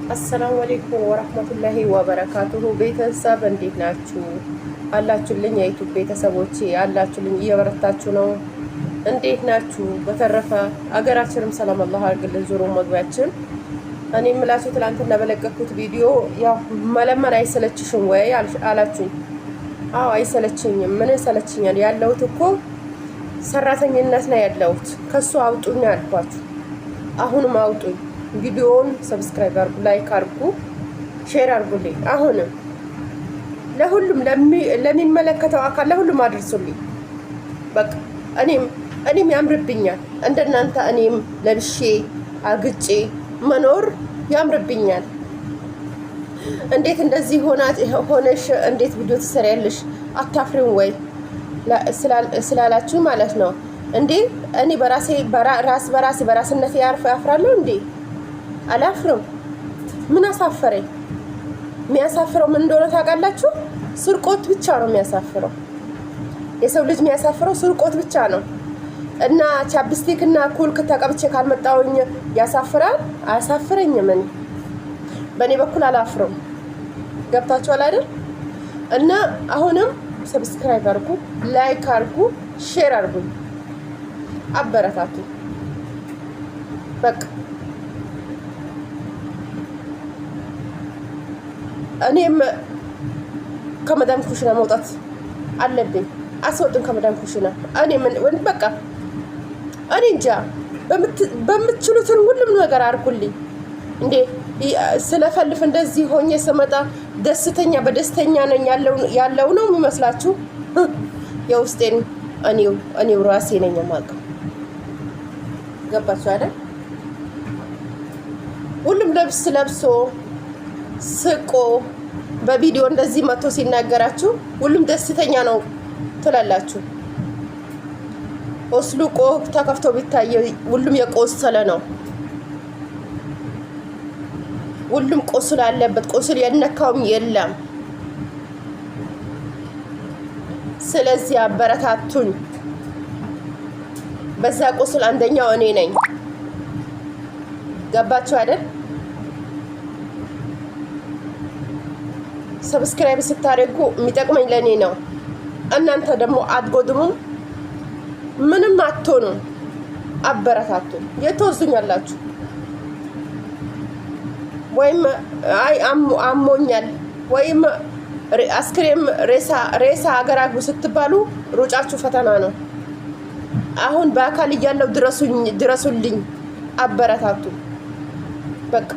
السلام عليكم ورحمة الله وبركاته። ቤተሰብ እንዴት ናችሁ? አላችሁልኝ? የ YouTube ቤተሰቦቼ አላችሁልኝ? እየበረታችሁ ነው? እንዴት ናችሁ? በተረፈ አገራችንም ሰላም አላህ አድርግልን። ዞሮ መግቢያችን እኔ የምላችሁ ትላንትና በለቀኩት ቪዲዮ ያው መለመን አይሰለችሽም ወይ አላችሁኝ። አዎ አይሰለችኝም። ምን ይሰለችኛል? ያለሁት እኮ ሰራተኝነት ነው ያለሁት። ከሱ አውጡኝ አልኳችሁ። አሁንም አውጡኝ። ቪዲዮውን subscribe አርጉ፣ like አርጉ፣ share አርጉልኝ። አሁንም ለሁሉም ለሚመለከተው አካል ለሁሉም አድርሱልኝ። በቃ እኔም ያምርብኛል እንደናንተ እኔም ለብሼ አግጬ መኖር ያምርብኛል። እንዴት እንደዚህ ሆነሽ እንዴት ቪዲዮ ትሰሪያለሽ? አታፍሪም ወይ ስላላችሁ ማለት ነው። እንዴ እኔ በራሴ ራስ በራሴ በራስነቴ ያፍራለሁ እንዴ? አላፍርም። ምን አሳፈረኝ? የሚያሳፍረው ምን እንደሆነ ታውቃላችሁ? ስርቆት ብቻ ነው የሚያሳፍረው። የሰው ልጅ የሚያሳፍረው ስርቆት ብቻ ነው። እና chapstick እና ኩል ተቀብቼ ካልመጣሁኝ ያሳፍራል? አያሳፍረኝም። እኔ በእኔ በኩል አላፍርም። ገብታችኋል አይደል? እና አሁንም subscribe አድርጉ፣ like አድርጉ፣ share አድርጉኝ፣ አበረታቱ። በቃ እኔም ከመዳም ኩሽና መውጣት አለብኝ። አስወጡን ከመዳም ኩሽና። እኔ ምን በቃ እኔ እንጃ። በምትችሉትን ሁሉም ነገር አድርጉልኝ። እንዴ ስለፈልፍ እንደዚህ ሆኜ ስመጣ ደስተኛ በደስተኛ ነኝ ያለው ነው የሚመስላችሁ? የውስጤን እኔው ራሴ ነኝ የማውቀው። ገባችሁ አይደል? ሁሉም ልብስ ለብሶ ስቆ በቪዲዮ እንደዚህ መጥቶ ሲናገራችሁ ሁሉም ደስተኛ ነው ትላላችሁ። ቆስሉ ተከፍቶ ቢታይ ሁሉም የቆሰለ ነው። ሁሉም ቁስል አለበት። ቁስል የነካውም የለም። ስለዚህ አበረታቱኝ። በዛ ቁስል አንደኛው እኔ ነኝ። ገባችሁ አይደል? Subscribe ስታደርጉ የሚጠቅመኝ ለእኔ ነው። እናንተ ደግሞ አትጎድሙም፣ ምንም አትሆኑም። አበረታቱ። የተወዙኛላችሁ ወይም አይ አሞኛል ወይም አስክሬም ሬሳ አገር አግቡ ስትባሉ ሩጫችሁ ፈተና ነው። አሁን በአካል እያለው ድረሱልኝ፣ አበረታቱ በቃ።